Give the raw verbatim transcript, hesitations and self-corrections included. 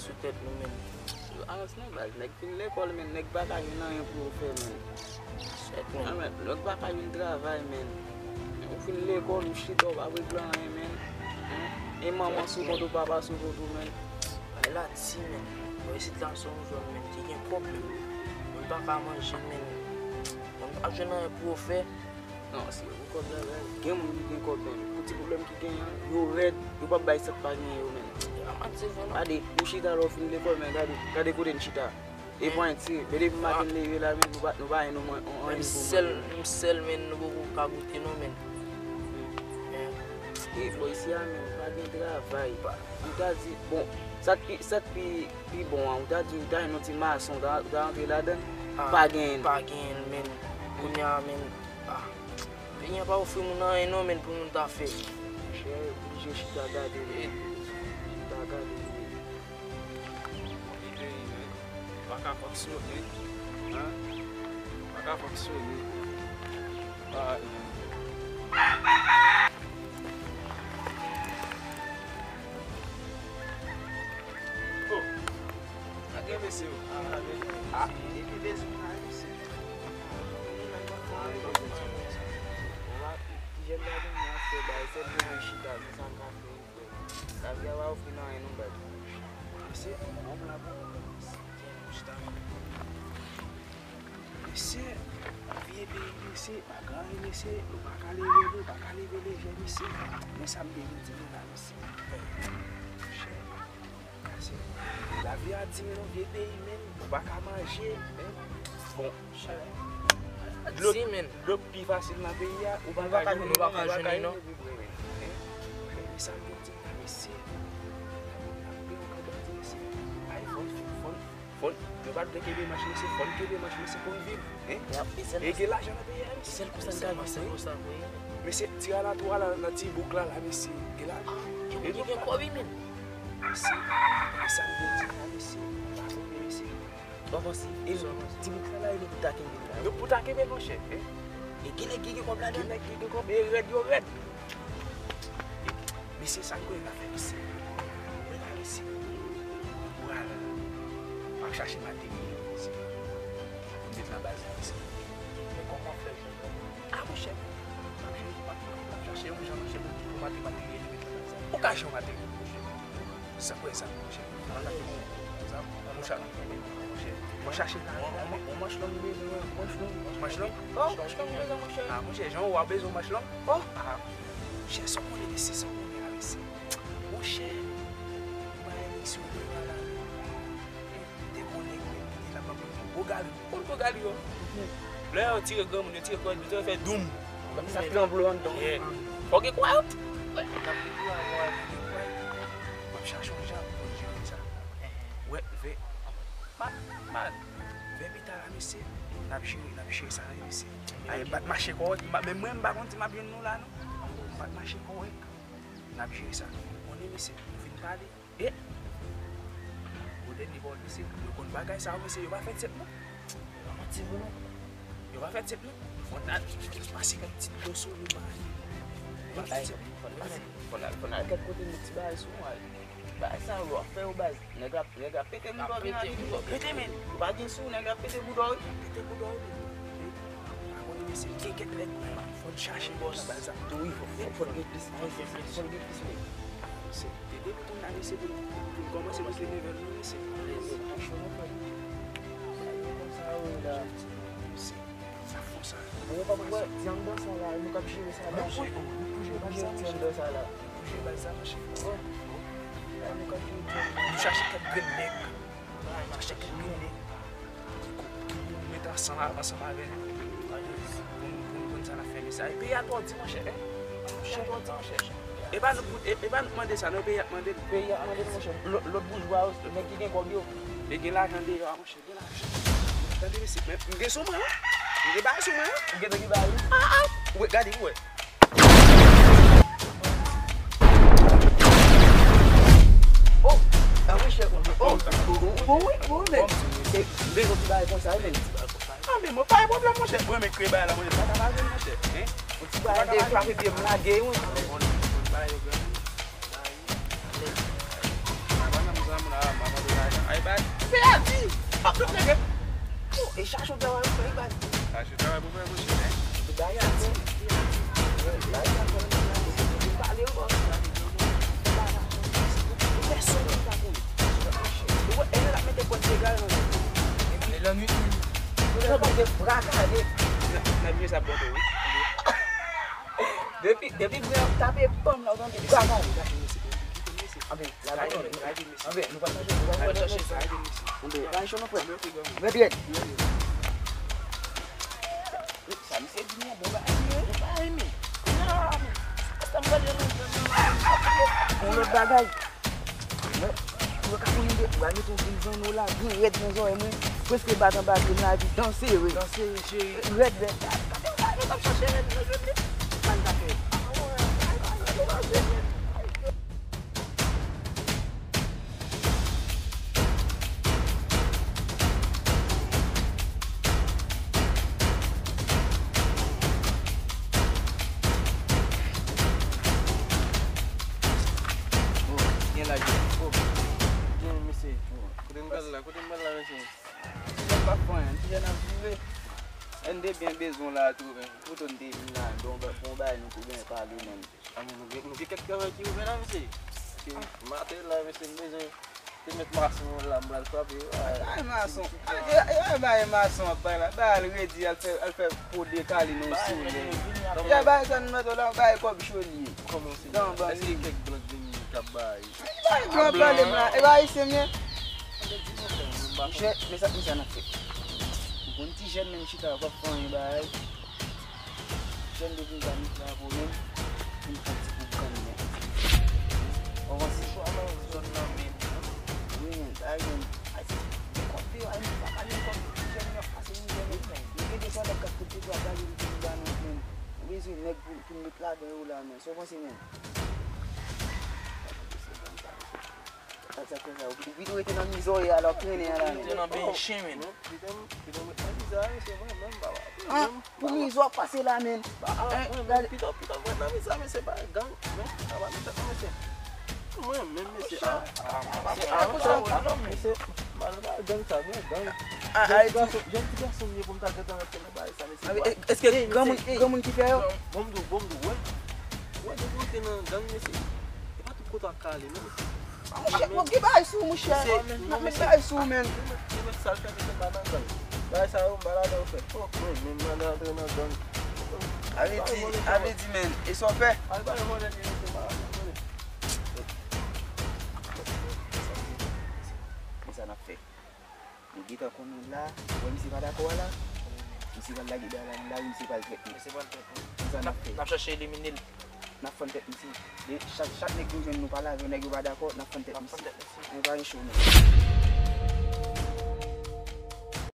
Sou tèt nou menm. Arans non baz, nèg fin lekòl menm, nèg pa ka jwenn anyen pou yo fè menm. Sèt non. Ah, men, nèg pa ka jwenn travay menm. Ou fin lekòl, ou chita, ou pa regle anyen menm. E manman sou kont ou, papa sou kont ou menm. Bay la di menm. Bon, isit la se yon zòn menm ki gen kòb menm. Moun pa ka manje menm. Moun pa jwenn anyen pou yo fè. Non, se pou kòb la, la. Gen moun ki gen kòb menm. Pou ti pwoblèm ki genyen an, yo rèd, yo p ap bay sa k pa genyen yo menm. Gade, ou chita lè w fin lekòl, men gade, gade kote n chita. E pwenti, men depi maten n leve la, men nou pa, nou pa gen nou mwen, on, on, menm sèl, menm sèl, men nou poko ka goute non, men. E bò isi a, men pa gen travay. Ou ta di, bon, sa k pi, sa k pi, pi bon an, ou ta di, ou ta gen yon ti mason, ou ta, ou ta rantre ladan, pa gen. Pa gen, men. Kounye a, men, ah. Peyi an pa ofri moun anyen non, men pou moun ta fè. Monchè, oblije chita gade li. Chita gade li. Li peyi, men. Pa ka fonksyone. Hein? Pa ka fonksyone. Ah, oh. Gade mesye yo. Ah, epi bezwen la, mesye. Ti jèn la vin nan se bay, sèl bezwen chita, se sa l ka fè. Lavi a pa ofri n anyen non, baz. Mesye, bon, m la pou ou, baz. Chita. Mesye, vye peyi, mesye, pa gen anyen, mesye, nou pa ka leve, nou pa ka leve lejè, mesye. Men sa m te vin di nou la, mesye. Monchè, lavi a di, men, yon vye peyi, men, nou pa ka manje, men, bon, dlo, dlo pi fasil nan peyi a, ou pa ka jwenn, ou pa ka jwenn, non. Men sa m te di, mesye, ay, fò n, fò n, fò n, yo pa t vle kenbe manch, mesye, fò n kenbe manch, mesye, pou n viv, hein? E gen lajan nan peyi a, mesye. Sèl konsa n ka viv, wi. Mesye, ti ralantou a la, nan ti bouk la, la, mesye, gen lajan. Gen kòb, wi, men. Mesye, e sa m te di la, mesye, pa konprann, mesye. Ou panse, e ti bouk la, la, e nou pou ta kenbe l la. Nou pou ta kenbe l, monchè, hein? E gen nèg ki gen kòb ladan. Gen nèg ki gen kòb, e rèd yo rèd. Mesye, sa n konnen n a fè, mesye? Mwen la, mesye. Pral, m ap chache materyèl, mesye. Pou m met nan baz la, mesye. Men kòman w ap fè jwenn yo? Ah, monchè. M ap jwenn, m ap, m ap chache yon jan, monchè, pou, pou mate materyèl, met nan baz la. Ou ka jwenn materyèl, monchè. Sa kwè sa, monchè. Mwen chache la. Yon manch long, wi, yon manch long. Manch long? Oh, manch long, wi, monchè. Ah, monchè, jan w a bezwen manch long? Oh, ah, monchè, sa w konnen, mesye, sa w konnen la, mesye. Monchè, ou pa eleksyon devan la, wi. Te konnen, wi, te la, pa pou gwo gali. Konn gwo gali yo. Lè yo tire granmoun, yo tire kò, yo fè doum. Sa tranble anndan. Yeah. Fò gen kwa yo. Wè. N ap di pou la, wè, gen kwa yo. M ap chache yon jan pou jere sa. Wè, vè. Ma, ma, vè pita la, mesye. N ap jere, n ap jere sa, mesye. Ay, m pa t mache kòrèk. M pa, menm mwen, m pa konn si m ap jwenn nou la, non. M pa t mache kòrèk. N ap jere sa. Konnen, mesye, nou fin pale. E? Gwo dènye pawòl, mesye. Nou konn bagay sa yo, mesye. Yo pa fèt senp, non. Yo pa fèt senp, non. Fò n al pase kèk ti dlo sou nou, man. Yo pa fèt senp, non. Fò n al, fò n al kèk kote, met ti bagay sou nou, al. Bagay sa yo ap fè yo, baz. Nèg ap, nèg ap pete boudò vin ale. Pete, men. Ou pa gen sou, nèg ap pete boudò, wi. Pete boudò, wi. Pa konnen, mesye, gen kèk nèg, fò n chache bò nan baz la. Tou wi, fò, fò, fò n gen plis, fò n gen plis, fò n gen plis, men. Se, te depi kounye a, mesye, pou, pou n kòmanse mete level nou, mesye. Mesye, sa fò sa. Bon, ou pa wè, ti anndan sa la, nou k ap jere sa la. Bon, wi, nou pou jere baz sa, ti anndan sa la. Nou pou jere baz sa, monchè. Wi. La, nou k ap jere ti anndan. Nou chache kèk grenn nèg. Chache kèk grenn nèg. Ki pou, ki pou met ansanm, ansanm avè nou. Pou n, pou n konn sa n ap fè, mesye. E peyi a twò di, monchè, hein? Peyi a twò di, monchè. E pa nou pou, e, e pa nou k mande sa, non, peyi a k mande l. Peyi a k mande l, monchè. Lò-, lòt boujwa yo, nèg ki gen kòb yo. E gen lajan deyò a, monchè. Tande, mesye, men m gen sou mwen, wi. M gen bagay sou mwen, wi. Ou gentan gen bagay, wi. Ah, ah. Ou gade, ou wè. Oh, ah, wi, chèf, oh, oh, oh, oh, wi, wi, men. Se, m bezwen ti bagay konsa, wi, men. Ah, men mwen pa gen pwoblèm, monchè. Mwen, men, kreye bagay la, monchè. Sa ta pa vin, monchè. Hein? Yon ti bagay de frape pye m lage, wi. Ay, baz. Fè a di. Fòk nou fè. Oh, e chache yon travay pou fè, baz. Chache yon travay pou fè, monchè, men. Bagay a di. Bagay a di. Pale, baz. Pèsonn pa konn. Ou wè, e l ap mete pwent dega nan. E lannwit, wi. Ou wè, pa gen bra kale. Nan, nan miye sa bòtò, wi. Depi, depi bra ap tape, pam, la, ou tande bra kale. Anben, la, la, anben, nou pral chache, nou pral chache sa. Anben, pa cho non, frè. Mèt rèd. Sa misye di nou bon bagay, bon bagay, men. Yon lòt bagay. Mwen, mwen ka konnen de, mwen mete yon grenn zanno la, byen rèd nan zòrèy mwen. Preske bat anba pye m la, epi danse, wi. Danse, cheri. Rèd, rèd. Gade, gade, gade, gade, gade, gade, gade, gade, gade, gade, gade, gade, gade, gade, Oh, gen la gen. Oh, gen mesye. Oh, kote n pral la? Kote n pral la, mesye? Ti jèn pa fè anyen, ti jèn ap vive. N te byen bezwen w la tou, men. Poutan n te vin la, bon, bon bagay nou tou byen pale, men. A, men nou gen, nou gen kèk travay ki ouvè la, mesye. Paske maten la, mesye, m bezwen te met mason la, m pral frape. Ay, mason. Ay, ay, ay, bay mason ap bay la. Bay al redi, al fè, al fè po dekale nan yon soulè. Ya bay sa nou mete la, bay kòb cho li ye. Kòman se? Èske gen kèk blan k vin k ap bay? Bay blan pale m la. E pa ayisyen m ye? Monchè, men sa, men sa n ap fè. M konn ti jèn menm chita, w ap fè anyen bay. Jèn de vin pa met la pou menm, pou n fè ti pou grann men. Avanse. Chwa nan zòn nan men. Wi, men, sa, men. Ay, se, men kòb de, ay, men, pa pale kòb de jèn nan, pase yon jèn nan. Men gen de sòlèt k ap koute dwa, gade yon ti ba nou, men. Nou bezwen nèg pou, pou n met ladan yo la, men. Sa w panse, men? Sa k fè sa? Ou pito rete nan mizòrye a, l ap trennen an la, men. Rete nan benyen chen, men. Pito m, pito m ret nan mizòrye, mesye, mwen menm, papa. Ah, pou mizòrye w ap pase la, men. Mwen menm, pito, pito m ret nan mizòrye, mesye, pa gang, men, sa pa mizòrye, mesye. Mwen menm, mesye, ah, mesye, ah, mesye, mesye, pa gang sa, men, gang. Jèn ti gason, jèn ti gason m ye pou m ta gentan rete nan bagay sa, mesye. Èske granmoun, granmoun ki fè yo? Bon, m di w, bon, m di w, wè. Wè, depi w te nan gang, mesye, e pa tout kote w ap ka ale, non, mesye. Monchè, bon, gen bagay sou ou, monchè. N ap met bagay sou ou, men. Gen nèg sa l fè, mesye, m pa nan gang. Bagay sa yo, m pa ladan yo, frè. Fòk mwen menm m antre nan gang. Sa vle di, sa vle di, men, e sa w fè? Al bay vòlè li, mesye, m pa ladan vòlè. Men sa n ap fè. Nou gentan konnen la, ou wè misye pa dakò a la, misye pral lage bagay la nan lari, misye pral trèt nou. Misye pral trèt nou. Konsa n ap fè. N ap chache elimine l. N ap fann tèt misye. De, chak, chak nèg nou jwenn nou pale avè yo, nèg yo pa dakò, n ap fann tèt misye. N ap fann tèt misye. Men pa gen cho non.